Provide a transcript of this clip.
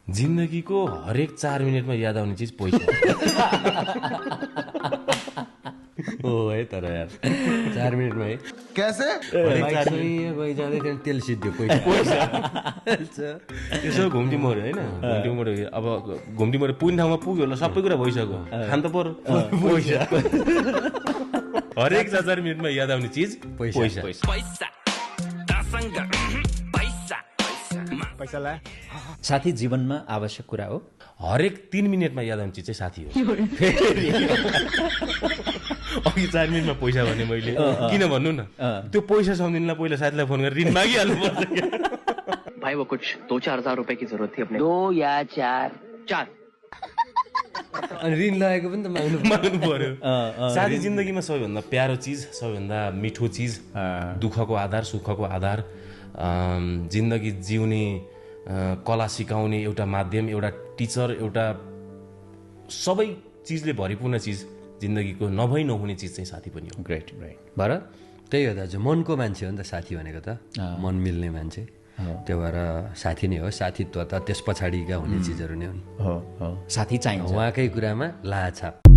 जिन्दगीको हरेक 4 मिनेटमा याद आउने चिज पैसा हो है। तर यार 4 मिनेटमा है कैसे गइ जाँदै त्यहाँ तेल सिद्धि पैसा यसो घुम्टी मऱ्यो होइन, घुम्टी मऱ्यो। अब घुम्टी मऱ्यो पुग्ने ठाउँमा पुग्यो होला, सबै कुरा भइसक्यो, खान त पर्यो पैसा। हरेक 4 मिनेटमा याद आउने चिज पैसा। साथी जीवनमा आवश्यक कुरा हो। हरेक 3 मिनेटमा याद आउने चिज चाहिँ साथी हो। अघि 4 मिनेटमा पैसा भने मैले किन भन्नु न, त्यो पैसा सम्झिनलाई पहिला साथीलाई फोन गरेर ऋण मागिहाल्नु पर्छ। भाई वो कुछ 2-4 हजार रुपए की जरूरत थी अपने। 2 या 4 अनि ऋण लागेको पनि त माग्नु पर्यो। साथी जिन्दगीमा सबैभन्दा प्यारो चिज, सबैभन्दा मिठो चिज, दुःखको आधार, सुखको आधार, जिन्दगी जिउने कला सिकाउने एउटा माध्यम, एउटा टिचर, एउटा सबै चिजले भरिपूर्ण चिज, जिन्दगीको नभई नहुने चिज चाहिँ साथी पनि हो। ग्रेट। भएर त्यही हो दाजु, मनको मान्छे हो नि त साथी भनेको त, मन मिल्ने मान्छे। त्यो भएर साथी नै हो। साथीत्व त त्यस पछाडिका हुने चिजहरू नै हुन्। साथी चाहिन्छ। उहाँकै कुरामा लाछाप।